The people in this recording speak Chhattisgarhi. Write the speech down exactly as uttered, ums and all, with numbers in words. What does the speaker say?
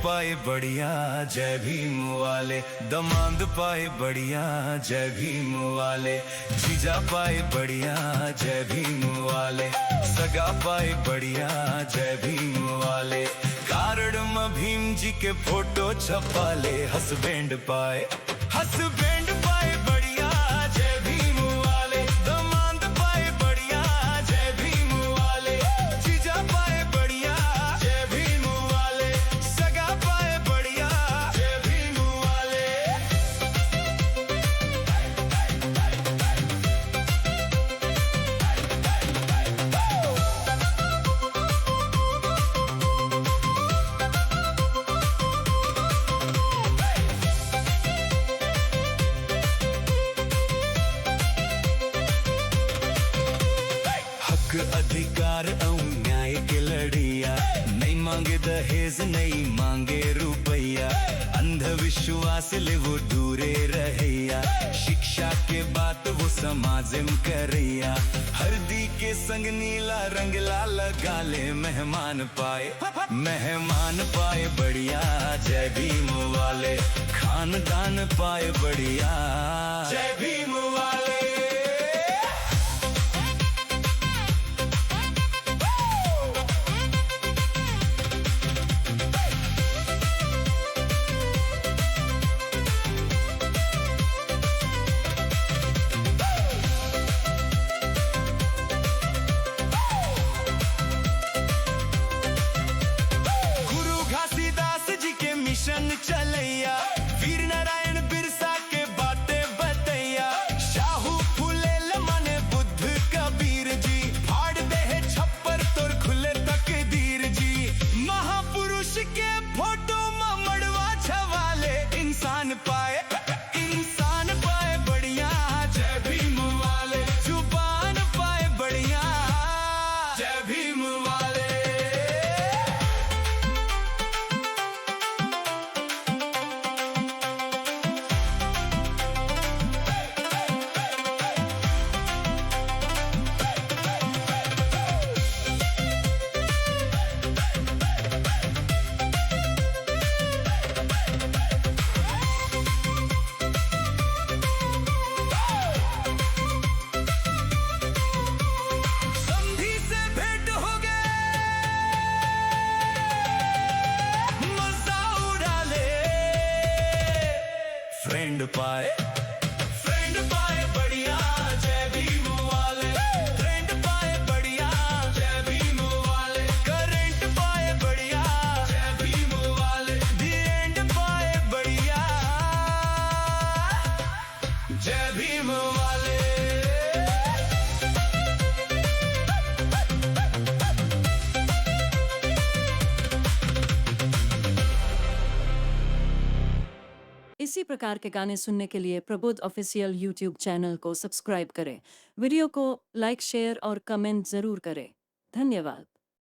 पाए बढ़िया जय भीम वाले, दमांद पाए बढ़िया जय भीम वाले, जीजा पाए बढ़िया जय भीम वाले, सगा पाए बढ़िया जय भीम वाले। कार्ड म भीम जी के फोटो छपा ले, हस्बैंड पाए, हस्बैंड पाए बढ़िया जय भीम वाले, दमांद पाए बढ़िया जय भीम वाले, जीजा पाए बढ़िया जय भीम वाले, सगा पाए बढ़िया जय भीम वाले। हक अधिकार अउ न्याय के लड़ैया, नइ मांगे दहेज, नइ मांगे रुपैया, अंधविश्वास ले वो दूरे रहैया, शिक्षा के बात वो समाज म करैया, हरदी के संग नीला रंग ला लगा ले, मेहमान पाए, मेहमान पाए बढ़िया जय भीम वाले, खानदान पाए बढ़िया जय भीम वाले। गुरु घासीदास जी के मिशन चलैया, वीर नारायण बिरसा के बातें बतैया, साहू फूले ल माने बुद्ध कबीर जी, फाड़ दे हे छप्पर तोर खुले तकदीर जी, महापुरुष के फोटो म मड़वा छवाले, इंसान पाए, इंसान पाए बढ़िया जय भीम वाले, जुबान पाए बढ़िया जय भीम वाले। संधि से भेंट हो गए, मजा उड़ा ले। फ्रेंड पाए, फ्रेंड पाए बढ़िया जय भीम वाले, फ्रेंड पाए बढ़िया जय भीम वाले, करंट पाए बढ़िया जय भीम वाले, दी एंड पाए बढ़िया जय भीम वाले। इसी प्रकार के गाने सुनने के लिए प्रबोध ऑफिशियल YouTube चैनल को सब्सक्राइब करें, वीडियो को लाइक, शेयर और कमेंट जरूर करें। धन्यवाद।